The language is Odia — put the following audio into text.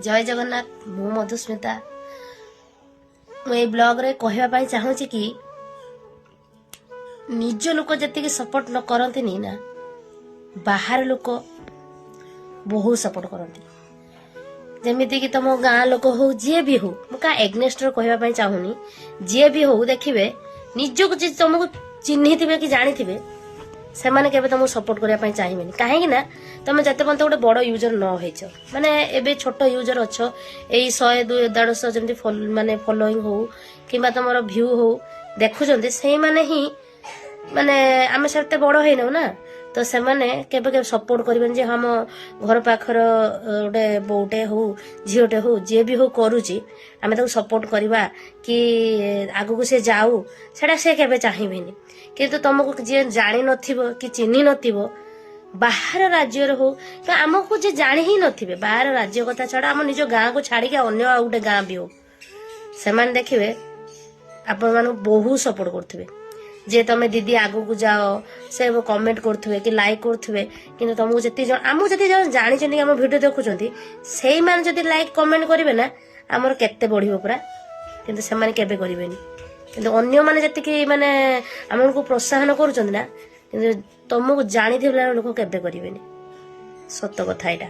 ଜୟ ଜଗନ୍ନାଥ। ମୁଁ ମଧୁସ୍ମିତା। ମୁଁ ଏଇ ବ୍ଲଗରେ କହିବା ପାଇଁ ଚାହୁଁଛି କି ନିଜ ଲୋକ ଯେତିକି ସପୋର୍ଟ ନ କରନ୍ତିନି ନା, ବାହାର ଲୋକ ବହୁତ ସପୋର୍ଟ କରନ୍ତି। ଯେମିତିକି ତମ ଗାଁ ଲୋକ ହଉ, ଯିଏ ବି ହଉ, ମୁଁ କାହା ଏଗନେଷ୍ଟରେ କହିବା ପାଇଁ ଚାହୁଁନି। ଯିଏ ବି ହଉ, ଦେଖିବେ ନିଜକୁ ଯିଏ ତମକୁ ଚିହ୍ନିଥିବେ କି ଜାଣିଥିବେ, ସେମାନେ କେବେ ତମକୁ ସପୋର୍ଟ କରିବା ପାଇଁ ଚାହିଁବେନି। କାହିଁକି ନା ତମେ ଯେତେ ପର୍ଯ୍ୟନ୍ତ ଗୋଟେ ବଡ ୟୁଜର ନ ହେଇଛ, ମାନେ ଏବେ ଛୋଟ ୟୁଜର ଅଛ, ଏଇ 100, 2, 150 ଯେମିତି ମାନେ ଫଲୋଇଂ ହଉ କିମ୍ବା ତମର ଭ୍ୟୁ ହଉ ଦେଖୁଛନ୍ତି, ସେଇମାନେ ହିଁ, ମାନେ ଆମେ ସେତେ ବଡ ହେଇନାଉ ନା, ତ ସେମାନେ କେବେ କେବେ ସପୋର୍ଟ କରିବେନି ଯେ ହଁ, ଆମ ଘର ପାଖର ଗୋଟେ ବୋଉଟେ ହଉ, ଝିଅଟେ ହଉ, ଯିଏ ବି ହଉ କରୁଛି, ଆମେ ତାକୁ ସପୋର୍ଟ କରିବା କି ଆଗକୁ ସେ ଯାଉ, ସେଟା ସେ କେବେ ଚାହିଁବେନି। କିନ୍ତୁ ତମକୁ ଯିଏ ଜାଣିନଥିବ କି ଚିହ୍ନି ନଥିବ, ବାହାର ରାଜ୍ୟରେ ହଉ ତ ଆମକୁ ଯିଏ ଜାଣି ହିଁ ନଥିବେ, ବାହାର ରାଜ୍ୟ କଥା ଛାଡ, ଆମ ନିଜ ଗାଁକୁ ଛାଡିକି ଅନ୍ୟ ଆଉ ଗୋଟେ ଗାଁ ବି ହଉ, ସେମାନେ ଦେଖିବେ ଆପଣମାନଙ୍କୁ ବହୁତ ସପୋର୍ଟ କରୁଥିବେ ଯେ ତମେ ଦିଦି ଆଗକୁ ଯାଅ। ସେ କମେଣ୍ଟ କରୁଥିବେ କି ଲାଇକ୍ କରୁଥିବେ। କିନ୍ତୁ ତମକୁ ଯେତିକି ଜଣ, ଆମକୁ ଯେତିକି ଜଣ ଜାଣିଛନ୍ତି କି ଆମ ଭିଡିଓ ଦେଖୁଛନ୍ତି, ସେଇମାନେ ଯଦି ଲାଇକ୍ କମେଣ୍ଟ କରିବେ ନା, ଆମର କେତେ ବଢିବ ପୁରା। କିନ୍ତୁ ସେମାନେ କେବେ କରିବେନି। କିନ୍ତୁ ଅନ୍ୟମାନେ ଯେତିକି ମାନେ ଆମକୁ ପ୍ରୋତ୍ସାହନ କରୁଛନ୍ତି ନା, କିନ୍ତୁ ତମକୁ ଜାଣିଥିବା ଲୋକ କେବେ କରିବେନି। ସତ କଥା ଏଇଟା।